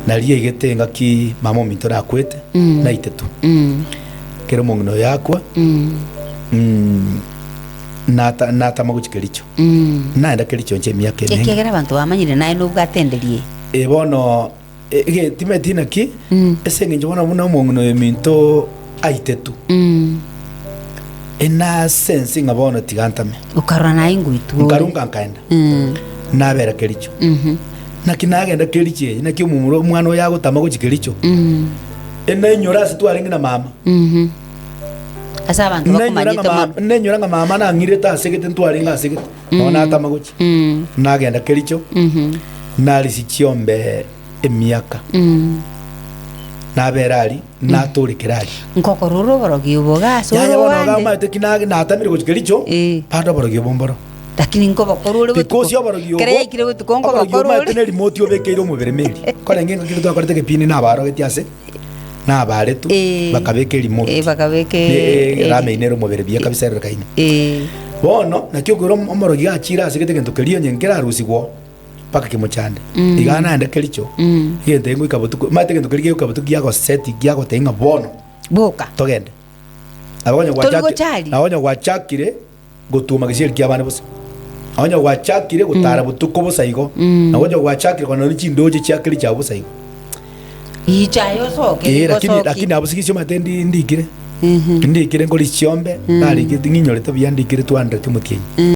Nario yaigete engaki mama ominto nakwete, naitetwe. Ekero omong'ina oyo akwa, nata natama gochia Kericho. Naenda Kericho inche emiaka emenge. Ekiagera abanto bamanyire naye nobwate enderia eye. Eh, bono ege timeti naki, ase eng'encho bono buna omong'ina oyo ominto aitetwe, enase ense ng'a bono tiga ntame. Okarora naye ngoitwa ore. Nkarunga nkaenda, nabera Kericho. Naki nagenda Kericho eye, naki omomura omwana oyo agotama gochia Kericho, enainyora ase twarenge na mama. Ase abanto Nainyora ng'a bakomanyete mama, mono. nainyora ng'a mama nang'irete ase gete ntwarenge ase gete, nabo natama gochia. Nagenda Kericho, narisia chiombe emiaka, nabera aria, natorekera aria. Nkokorora ore oborogi obo iga ase Yaya bono iga orobande. omanyete ki nage natamire gochia Kericho, Eh. bado oborogi obo mboro. Lakini nkobokora ore botuko. Because oborogi obo, Ekero yaikire botuko oborogi nkobokora omanyete ore. ne remote obekeire omobere meri. Korenge engaki eria twakorete egepindi nabarogetie ase, nabaretwe, Eh. bakabeka erimote. Eh, bakabeka Ne- eri- erama eye nere omobere buya kabisa erorekaine. Eh. Bono, naki okoira omo- omorogi achire ase gete egento keria onye nkerarusigwa oo, mpaka kemochande. Iga naende kericho, egento eke ngoika botuko, omanyete egento keria kegoika botuko giagoseti giagotebia ng'a bono, Boka. togende. Nabo onye Tori gwachaki- gochari? nabo onye gwachakire gotuma gesieri kiabande bosa. Onye gwachakire gotara botuko bosa igo, nabo onye gwachakire korora nonya chindoche chia kericho abwo bosa igo. Icha aye osoke, Eh, nigo lakini osoki. lakini abwo sigisi omanyete ndi ndikire ndikire nkori chiombe narikire ting'inyorete buya ndikire 200 omotienyi.